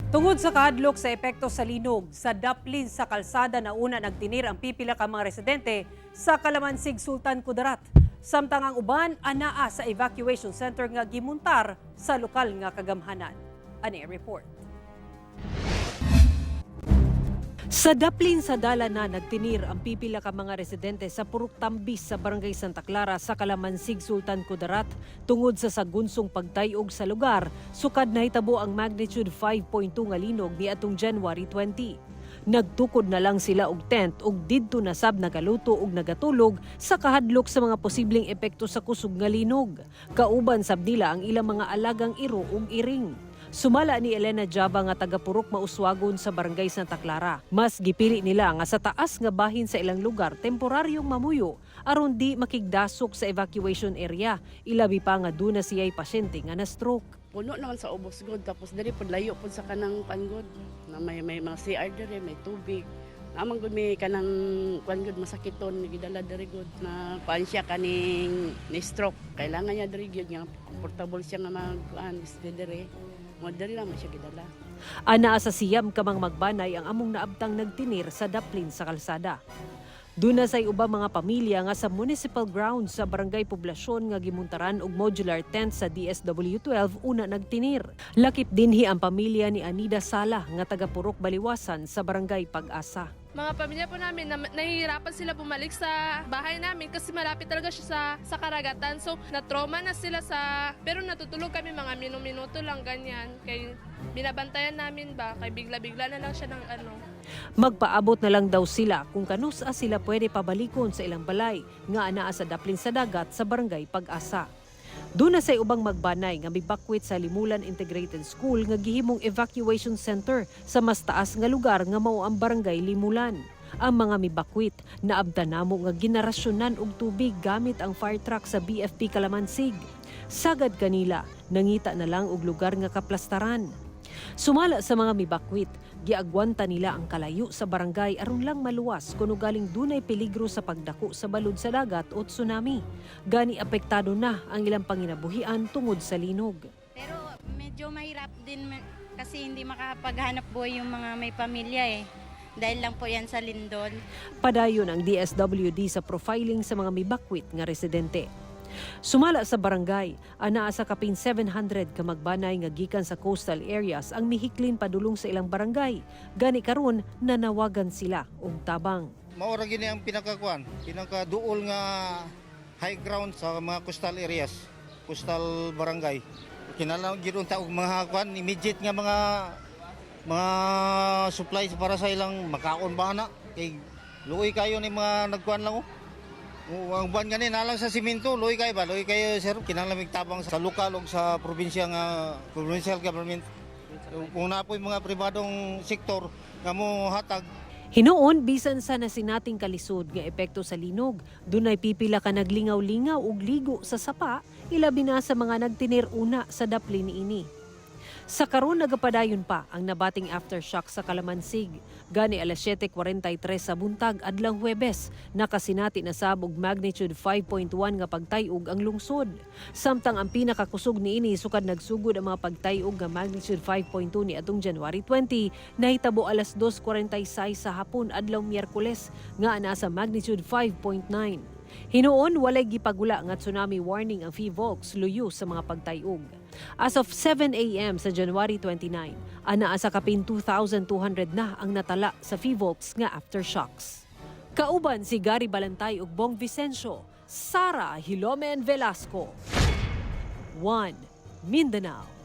Tungod sa kahadlok sa epekto sa linog, sa daplin sa kalsada na una nagtinir ang pipila ka mga residente sa Kalamansig, Sultan Kudarat. Samtang ang uban anaa sa evacuation center nga gimuntar sa lokal nga kagamhanan. Ani report. Sa daplin sa dala na nagtinir ang pipila ka mga residente sa Purok Tambis sa Barangay Santa Clara sa Kalamansig, Sultan Kudarat tungod sa sagunsong pagtayog sa lugar sukad nahitabo ang magnitude 5.2 nga linog niadtong January 20. Nagtukod na lang sila og tent ug didto na sab nagaluto ug nagatulog sa kahadlok sa mga posibleng epekto sa kusog nga linog. Kauban sab nila ang ilang mga alagang iro ug iring. Sumala ni Elena Java nga taga-Purok Mauswagon sa Barangay Santa Clara. Mas gipili nila nga sa taas nga bahin sa ilang lugar temporaryong mamuyo aron di makigdasok sa evacuation area. Ilabi pa nga duna siya'y pasyente nga na stroke. Puno naman sa ubos gud, tapos diri pud layo pud sa kanang pan gud na may mga CR diri, may tubig. Naman gud may kanang kuan gud, masakiton gidala diri gud na kuan siya kaning ni stroke. Kailangan niya diri gyud nga komportable siya nga mag kuan diri. Mo diri lang man siya gidala. Anaa sa 9 ka mga magbanay ang among naabtang nagtinir sa daplin sa kalsada. Duna say ubang mga pamilya nga sa municipal grounds sa Barangay Poblasyon nga gimuntaran og modular tent sa DSW12 una nagtinir. Lakip dinhi ang pamilya ni Anida Sala nga taga Purok Baliwasan sa Barangay Pag-asa. Mga pamilya po namin, na, nahihirapan sila bumalik sa bahay namin kasi malapit talaga siya sa karagatan. So, na-trauma na sila sa... Pero natutulog kami mga minuminuto lang, ganyan. Kay binabantayan namin ba, kay bigla-bigla na lang siya ng ano. Magpaabot na lang daw sila kung kanusa sila pwede pabalikon sa ilang balay nga anaa sa daplin sa dagat sa Barangay Pag-asa. Duna say ubang magbanay nga mibakwit sa Limulan Integrated School nga gihimong evacuation center sa mas taas nga lugar nga mao ang Barangay Limulan. Ang mga mibakwit naabtan namo nga ginarasyonan og tubig gamit ang fire truck sa BFP Kalamansig. Sagad kanila, nangita na lang og lugar nga kaplastaran. Sumala sa mga mibakwit, giagwanta nila ang kalayo sa barangay aron lang maluwas kuno galing dunay peligro sa pagdako sa balud sa dagat o tsunami. Gani apektado na ang ilang panginabuhian tungod sa linog. Pero medyo mahirap din kasi hindi makapaghanap buhay yung mga may pamilya eh. Dahil lang po yan sa lindol. Padayon ang DSWD sa profiling sa mga mibakwit nga residente. Sumala sa barangay, anaa sa kapin 700 ka magbanay nga gikan sa coastal areas ang mihiklin padulong sa ilang barangay. Gani karon nanawagan sila og tabang. Mao ra gyud ni ang pinakakuan, pinakaduol nga high ground sa mga coastal areas, coastal barangay. Kinahanglan gyud unta og mga kuan, immediate nga mga supplies para sa ilang makaon ba na kay luoy kayo ni mga nagkuan lang oh. Oo, ang buwan gani nalang sa simento, luoy kayo ba? Luoy kayo, sir, kinahanglan mig tabang sa lokal ug sa probinsya nga provincial government. Kung naa po'y mga pribadong sektor nga mo hatag. Hinuon bisan sa nasinating kalisod nga epekto sa linog, dunay pipila ka naglingaw-lingaw ug ligo sa sapa, ilabi na sa mga nagtinir una sa daplin niini. Sa karon nagapadayon pa ang nabating aftershock sa Kalamansig. Gani alas 7:43 sa buntag adlang Huwebes, nakasinati na sab og magnitude 5.1 nga pagtayog ang lungsod. Samtang ang pinakakusog niini sukad nagsugod ang mga pagtayog nga magnitude 5.2 niadtong January 20, nahitabo alas 2:46 sa hapon adlaw Miyerkules nga nasa magnitude 5.9. Hinuon walay gipagula nga tsunami warning ang PHIVOLCS luyo sa mga pagtayog. As of 7 a.m. sa January 29, anaa sa kapin 2,200 na ang natala sa PHIVOLCS nga aftershocks. Kauban si Gary Balantay ug Bong Vicencio, Sara Hilomen Velasco. 1. Mindanao.